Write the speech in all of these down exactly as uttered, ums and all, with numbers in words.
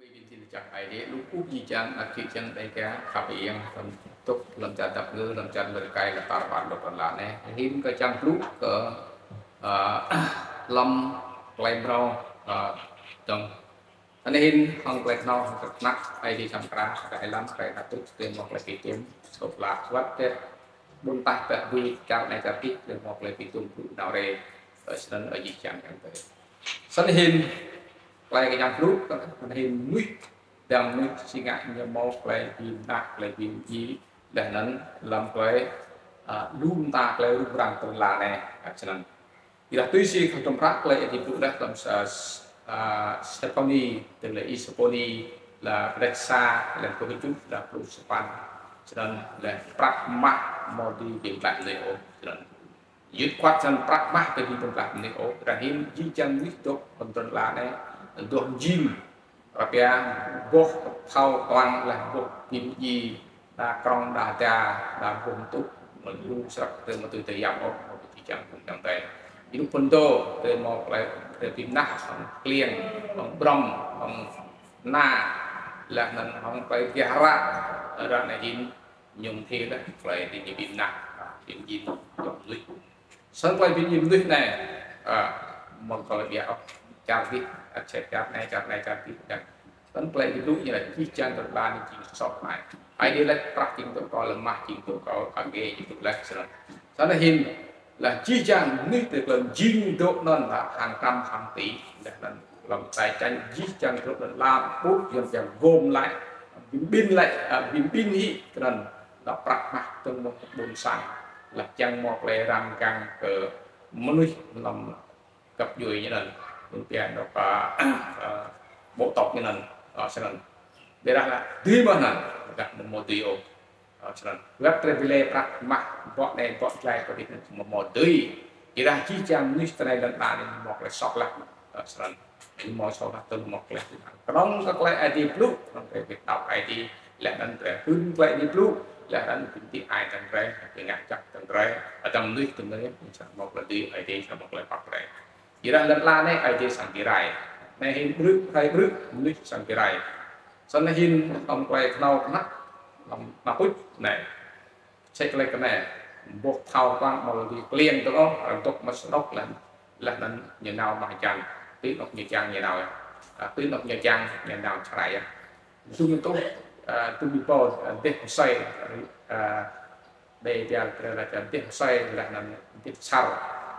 Ƀĭng tin čăk Aê Diê, lu ƀuh jih jang, ak jih jang Dega, khăp iêng, hlăm tŭk, hlăm čar dap ngư, hlăm čar Amêrika, hlăm tar ƀar lŏ lăn anei. Hĭn kơ čiăng blŭ kơ, ơ, hlăm klei mrâo, ơ, dơ̆ng. Anei hĭn hŏng klei knhâo, hŏng klei knăk, Aê Diê čăm kra, kơ hlăm klei knăk tŭk, tui mâo klei bi tuôm, sop lă, wăt tĕ, ƀuôn tač pĕ bi, čar anei čar ti, tui mâo klei bi tuôm, blŭ nao rê, ơ, snăn ơ jih jang yang tơi. Snăn hĭn, klei kơ čiăng blŭ, snăn hĭn mnuih, dăng mnuih si ngă ñu mâo klei bi mnah, klei bi mdjiê, leh anăn hlăm klei, a, lu mta klei rŭng răng tơlơi anei, a, snăn. Ƀiădah tui si kơ hdruôm hră klei Aê Diê blŭ leh hlăm sa, a, Sêphôni, tơlơi Y-Sêphôni, leh kdrêč sa, leh kdrêč kjuh, leh pluh sa păn, snăn leh prăk mah amâo dưi bi mtlaih mnuih ôh, snăn. Yut kwăt snăn prăk mah kơ bi mtlaih mnuih ôh, ƀiădah hĭn jih jang mnuih dôk hlăm tơlơi anei, dôk jing, arăng pia boh thâo tuang leh boh bi mdjiê, đa krŏng, đa da, đa boh mtŭk, mluk srăk, tơ mtui tơ yap ôh, mâo bi jih jang phung yang tơi. Ênuk phŭn dô, tơ mâo klei, klei bi mnah, hŏng kliêng, hŏng ƀrăm, hŏng na, leh anăn hŏng klei bi hră, ară anei hĭn, ñu mdjiê leh, klei diñu bi mnah, bi mdjiê dôk mnuih. Snăn klei bi mdjiê mnuih anei, a, mơ̆ng klei ƀiă ôh, čar dih, a, čar, čar anei, čar anei, čar dih, čar. Snăn klei bi blŭ ñu lač jih jang tơlơi anei jing soh ai. Aê Diê lač prăk jing tŭ kâo, leh mah jing tŭ kâo, kâo gê jing tŭ leh snăn. Snăn hĭn, leh jih jang mnuih tơ klei jing dôk anăn leh hang kăm hang ti, leh anăn hlăm tai čanh jih jang tơ klei lăm pŭt, yang jang gom lač, bi mbĭn lač, a, bi mbĭn hĭ, snăn, leh prăk mah tơl mâo ƀuôn sang, leh čiăng mâo klei răng mgang kơ mnuih hlăm găp djuê ñu anăn, mnuih pia dôk, a, a, bộ tộc ñu anăn, a, snăn. Ƀiădah leh, dưi mơh anăn, ƀiădah amâo mâo dưi ôh. Ơ, snăn. Wăt drei bi lĕ prăk mah, bŏ anei, bŏ dlai, kơ dih anăn amâo mâo dưi. Ƀiădah jih jang mnuih tinei lăn ala anei mâo klei soh leh. Ơ, snăn. Ñu mâo soh leh tơl mâo klei. Knŏng kơ klei Aê Diê blŭ, knŏng drei bi đăo Aê Diê, leh anăn drei hưn klei Aê Diê blŭ, leh anăn bi mdjiê ai dơ̆ng drei, bi ngă jăk dơ̆ng drei, hdơ̆ng mnuih dơ̆ng drei, srăng mâo klei dưi, Aê Diê srăng mâo klei pap drei. Ƀiădah lăn ala anei Aê Diê srăng bi rai. Anei hĭn ƀrư̆, hai ƀrư̆, mnuih srăng bi rai. Snăn hĭn hlăm klei knhâo knhăk, hlăm knhăk tuč, anei. Čĕ klei kơ anei, boh thâo tuang amâo dưi kliêng dơ̆ng ôh, arăng dôk mă snôk leh, leh anăn ñu nao mă hjan, tui anôk ñu čiăng ñu nao, a, tui anôk ñu čiăng ñu nao čhrai, a. Dŭm tŭ, a, dŭm êbâo, a, dih msei, a, Đei biar drei lač dih msei leh anăn dih msar,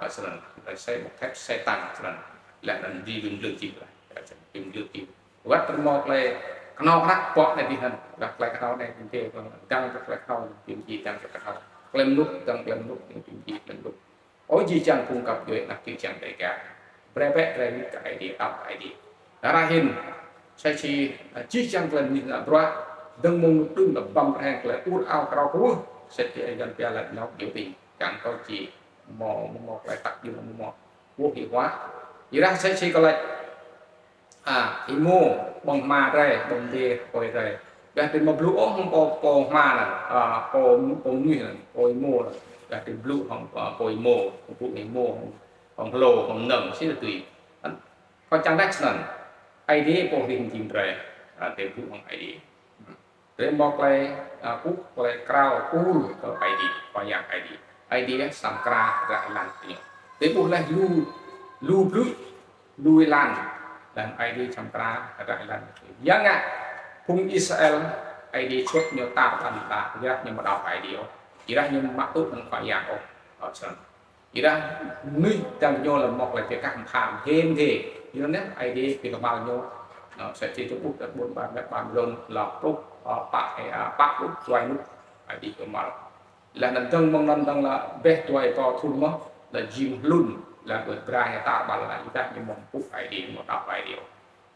a, snăn. Msei mơ̆ng thep msei tăng snăn. Leh anăn dih bi mluk jih leh. Bi mluk jih. Wăt drei mâo klei knhâo knhăk bŏ anei dih anăn. Leh klei knhâo anei dih dăng kơ klei knhâo, bi mdjiê dăng kơ knhâo. Klei mluk dăng klei mluk, bi mdjiê klei mluk. Ơ jih jang phung găp djuê anak jih jang Dega. Brei bĕ drei wĭt kơ Aê Diê, đăo Aê Diê. Ară hĭn, msĕ si, a, jih jang klei mnuih ngă bruă, dơ̆ng mơ̆ng ênuk đưm leh ƀăm rơheng klei ur ao krao kwưh, msĕ si Yuăn pia lač nao biểu tình, čiăng kơ či mâo, mâo klei tăk jŭm, mâo kwưh hĭ huă. Ƀiădah msĕ si kâo lač, a, êmô, ƀơ̆ng hma drei, ƀơ̆ng dê, kôi drei. Ƀiădah drei amâo blŭ ôh hŏng pô, pô hma anăn, a, pô, pô mnuih anăn, pô êmô anăn. Ƀiădah drei blŭ hŏng, a, pô êmô, pô êmô, hŏng hlô, hŏng mnơ̆ng, si tui. Kâo čiăng lač snăn, Aê Diê pô hrih mjing drei, a, drei blŭ hŏng Aê Diê. Drei mâo klei, a, kkuh, klei krao, ur kơ Aê Diê, kơ Yang Aê Diê. Aê Diê srăng mkra hdră êlan kơ ñu. Drei ƀuh leh lu, lu blư̆, lu êlan, leh Aê Diê srăng mkra hdră êlan. Ya ngă, phung Israel, Aê Diê čuôt ñu tar ƀar lăn ala, ƀiădah ñu amâo đăo Aê Diê ôh. Ƀiădah ñu amâo mă tŭ hŏng Khua Yang ôh. Ơ, snăn. Ƀiădah mnuih dăng ñu leh mâo klei bi kah mbha hĭn hĕ. Ƀiădah anei Aê Diê bi kmhal ñu. Ơ, msĕ si drei ƀuh ti ƀuôn Ba-, Babilôn lŏ pluh, ơ, pă, ơ, pă pluh dua ênuk Aê Diê kmhal. Leh anăn dơ̆ng mơ̆ng anăn dơ̆ng leh ƀĕ dua êbâo thŭn mơh, leh jing hlŭn, leh ƀuh brai tar ƀar lăn ala, ƀiădah ñu amâo mpŭ Aê Diê, amâo đăo Aê Diê.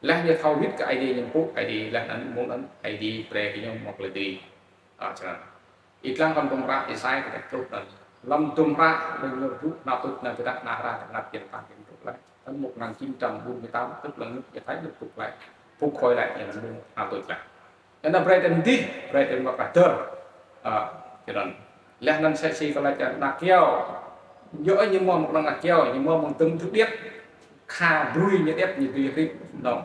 Leh ñu thâo wĭt kơ Aê Diê ñu mpŭ Aê Diê, leh anăn mơ̆ng anăn Aê Diê brei kơ ñu mâo klei dưi. Ơ, snăn. Ih dlăng hlăm hdruôm hră Êsai kdrêč pluh anăn. Hlăm hdruôm hră anăn ñu blŭ knhal tuč anăn ƀiădah knhal hră knhal jĭt pă jĭt truh leh. Anăn một ngàn chín trăm bốn mươi tám tức là nước Giải Thái được phục lại, phục hồi lại, ñu anăn knhal tuč leh. Anăn brei drei mdih, brei drei mâo klei hdơr. Ơ, snăn. Leh anăn msĕ si kâo lač anak kyâo. Yơh ñu mâo mơ̆ng anak kyâo, ñu mâo mơ̆ng dơ̆ng mthưr điêt. Kha brui ñu điêt ñu dưi hrip nŏng.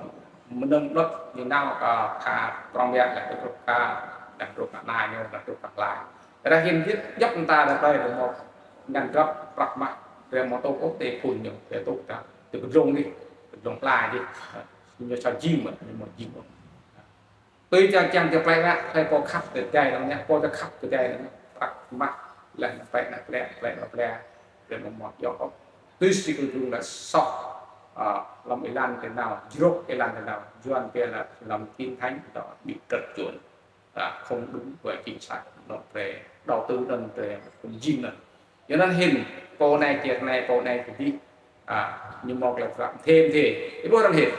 mnơ̆ng đŭt ñu nao kơ pha prŏng biă leh, truh kơ, leh truh kơ ană ñu, leh truh kơ hlai. Leh hĭn jih djăp mta drei, drei mâo ngăn drăp prăk mah, drei mâo tŭk ôh ti phŭn ñu, drei tŭk ta, ti kdlông dih, kdlông hlai dih. Ñu sa jing mơh, ñu mâo jing mơh. Tui čiăng čiăng kơ plei ngă, hlei pô khăp kơ êdei anăn ñu, pô čiăng khăp kơ êdei anăn ñu, prăk mah, leh anăn plei anăn plei, plei anăn plei, drei mâo mâo djŏ ôh. Tui si kơ drung leh soh, a, hlăm êlan ti nao, jrôk êlan ti nao, Yuăn pia là hlăm Kinh Thánh đó bị trật chùn, à, không đúng với chính sách, nó về đầu tư anăn, về công trình anăn. Cho nên hĭn, pô anei čiăng anei, pô anei čiăng dih, a, ñu mâo klei pơrăm thêm thì, ih ƀuh arăng hĭn.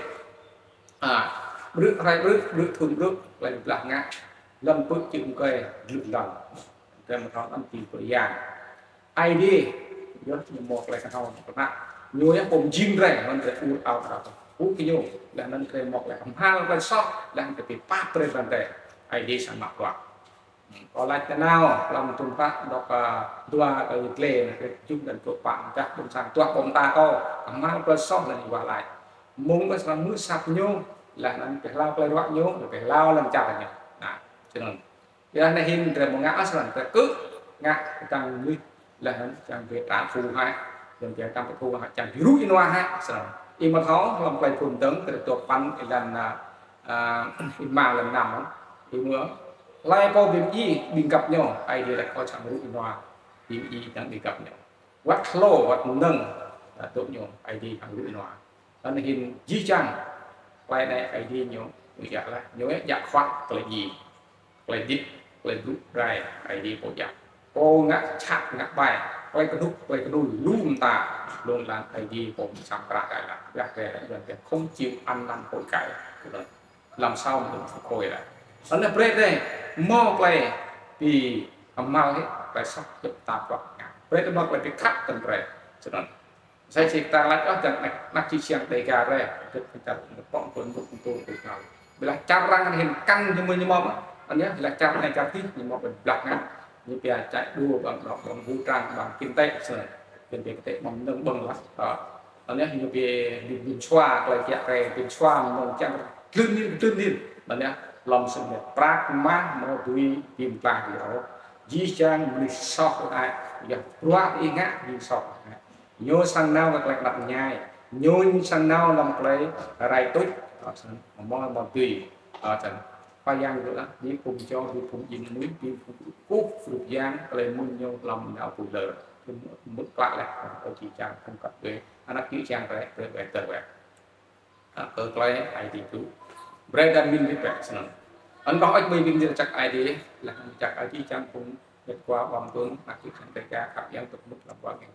A, ƀrư̆ hruê ƀrư̆, ƀrư̆ thŭn ƀrư̆, klei blah ngă, lăm pưk čư̆ mkei, glưt lăn. Drei mâo thâo anăn ti pơ yang. Aê Diê, yơh ñu mâo klei knhâo knă. Ñu yơh pô mjing drei, anăn drei ur ao kơ pŭ kơ ñu. Leh anăn drei mâo klei kmhal klei soh, leh anăn drei bi pap brei lăn drei. Aê Diê srăng mă bruă. Kâo lač nanao, hlăm thŭn pă, dôk, a, dua kơ tlê, anăn drei jŭm dan kơ pă, dah ƀuôn sang, tuah ƀô̆ mta kâo, kmhal klei soh leh anăn wah lač. Mơ̆ng kơ srăng mưh sap ñu, leh anăn bi hlao klei ruă ñu, bi hlao lăn čar ñu. Nah, snăn. Ƀiădah anei hĭn drei mâo ngă ôh snăn, drei kơ ngă čiăng mnuih leh anăn čiăng bi ktang thu hĕ, čiăng bi ktang thu hĕ, čiăng bi rŭ ênua hĕ snăn. Ih mâo thâo hlăm klei phŭn dơ̆ng, drei dôk păn êlan, a, a, êma leh năm, ih mâo hlei pô bi mdjiê ƀĭng găp ñu, Aê Diê lač kâo srăng rŭ ênua bi mdjiê čiăng ƀĭng găp ñu. Wăt hlô, wăt mnơ̆ng, a, dôk ñu, Aê Diê srăng rŭ ênua. Anăn hĭn jih jang, klei anei Aê Diê ñu, ñu djă leh, ñu djă khuă klei djiê, klei hdĭp, klei blŭ rai, Aê Diê pô djă. Pô ngă jhat ngă ƀai, klei knŭk, klei knŭl, lu mta, lông lan Aê Diê pô msăm kra rai leh. Ƀiădah drei leh, Yuăn pia không chịu ăn năn hối cải. Hlăm sau mơ̆ng khôi leh. Anăn brei drei mâo klei bi kmhal hĕ, klei soh djăp mta bruă ngă. Brei drei mâo klei bi khăp kơ drei. Snăn. Msĕ si ta lač ôh, čiăng anak, anak čư̆ čhiăng Dega drei, kơ čar pŏk pun mŭk mtu kơ knal. Ƀiădah čar arăng anăn hĭn kăn ñu mâo ñu mâo mơh. Anăn yơh, ƀiădah čar anei čar dih ñu mâo bi blah ngă. Ñu pia chạy đua bằng, bằng, bằng vũ trang, bằng kinh tế, snăn. Kinh tế, kinh tế, bằng mnơ̆ng ƀơ̆ng leh. Ơ. Anăn yơh, ñu bi, bi, bi sua, klei kiă kriê, bi sua, mnơ̆ng čiăng, tlưn hĭn, tlưn hĭn. Anăn yơh, hlăm snăn prăk mah, mâo dưi, bi mtlaih dưi ôh. Jih jang mnuih soh leh, yơh, bruă ih ngă, jing soh leh. Ñu srăng nao kơ klei knap mñai. Ñu srăng nao hlăm klei rai tuč. Ơ, snăn, mâo, mâo dưi. Ơ, snăn. Khua Yang dôk leh, bi phung čô, bi phung jing mnuih, bi phung kuh, rup yang, klei mmuñ ñu hlăm nao pui lơ. Mŭt klă leh, ơ, jih jang phung kăp dê. Anak čư̆ čhiăng drei, drei, drei, drei. Ơ, kơ klei Aê Diê blŭ. Brei drei mĭn bi pĕ snăn. Anăn kâo ăt mĭn bi mĭn čăk Aê Diê, leh čăk Aê Diê čiăng phung, ƀiădah khua ƀăm tuôm, anak čư̆ čhiăng drei ka khăp yang tŭk mŭt hlăm wa ngĕng